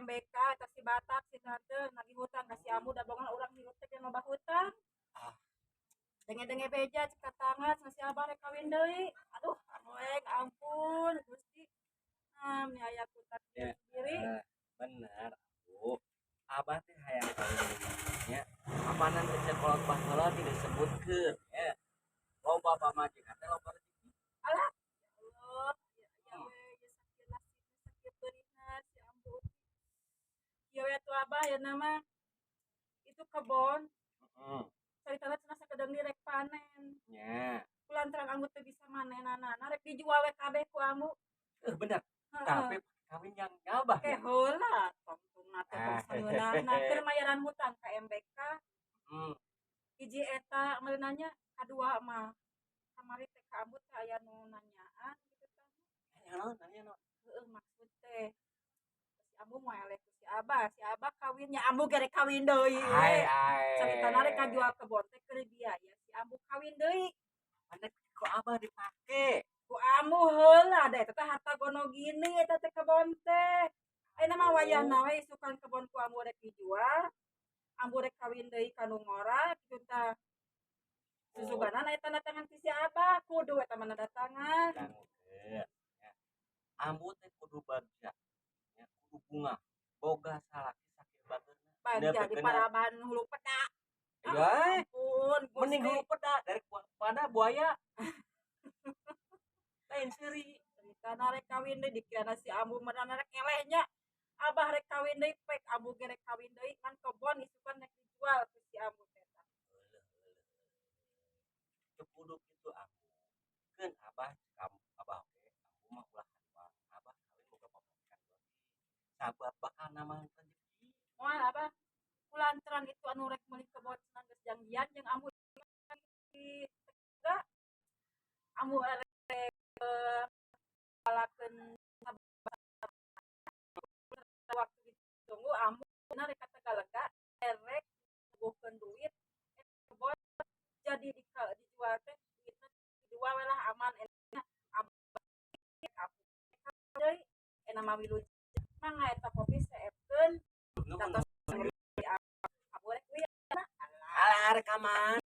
MBK eta si Batak, si tante nagih hutang ka si Ambu, da bongan urang hirup teh loba hutang. Ah. Denge-denge beja cek tetangga cenah si Abah rek kawin deui. Aduh, amoeng, ampun Gusti. Ah, mi aya ku takdir Ya. sendiri. Eh, bener, Bu. Abah teh hayang kawin deui nya. Apanan cek kolot baheula tidak disebutkeun ya. Loba pamajikan teh loba rezeki. Alah, ya Allah, ya ya we, ya sakieu nasibna, sakieu peurihna si Ambu. Kieu we atuh, Abah, ya nama itu kebon caritana cenah sakedeung rek panen. Kulantaran Ambu teu bisa manenanana, rek dijual we kabeh ku Ambu. Eh, bener. Heeh. Tapi kawin yang gabah Ke ya. Heula tongtongna teh tong Ah. sangeunahna keur mayaran hutang ka MBK. Hiji eta meureun nya, kadua mah kamari teh ka Ambu teh aya nu nanyaan gitu tah. Nanya naon, nanya naon? Heeh, maksud teh si Ambu mau eleh ku si Abah, si Abah kawinnya, Ambu ge rek kawin deui we. Ai ai. Caritana rek kajual kebon teh keur biaya si Ambu kawin deui. Mana ku Abah dipake? Ku Ambu heula da eta teh harta gono gini eta teh kebon teh. Ayeuna mah wayahna we isukan kebon ku Ambu rek dijual. Ambu rek kawin deui ka nu ngora kitu tah. Susuganan aya tanda tangan ti si Abah, kudu eta mah tanda tangan. Dangukeun ya. Ambu teh kudu bagja. Ya, kudu bunga. Boga salaki sakieu bageurna. Bagja di Bener. paraban hulu peda. Ya, Ampun, mending Gusti. Hulu peda daripada buaya. Lain seuri. Ceritana rek kawin deui, dikirana si Ambu mah rek elehnya. Abah rek kawin deui pek, Ambu ge rek kawin deui, ngan kebon isukan rek dijual ku si Ambu teh. Teu kudu kitu aku. Keun Abah kamu Abah oge, Ambu mah ulah hariwang. Abah kawin boga pamajikan leuwih. Sabab bakal nambah rezeki. Moal, Abah. Kulantaran itu anu rek meuli kebon cenah geus janjian jeung Ambu di Tega. Ambu rek ngalakeun waktu ditunggu, Ambu rek ka Tegalega erek ngumpulkeun duit kebon jadi dijual teh duitna dijual we lah, aman enak Abah deui. Enak mah wilujeng, mangga eta kopi seepkeun. Nuhun. Datos Ambu rek uih. Alah, rek ka mana?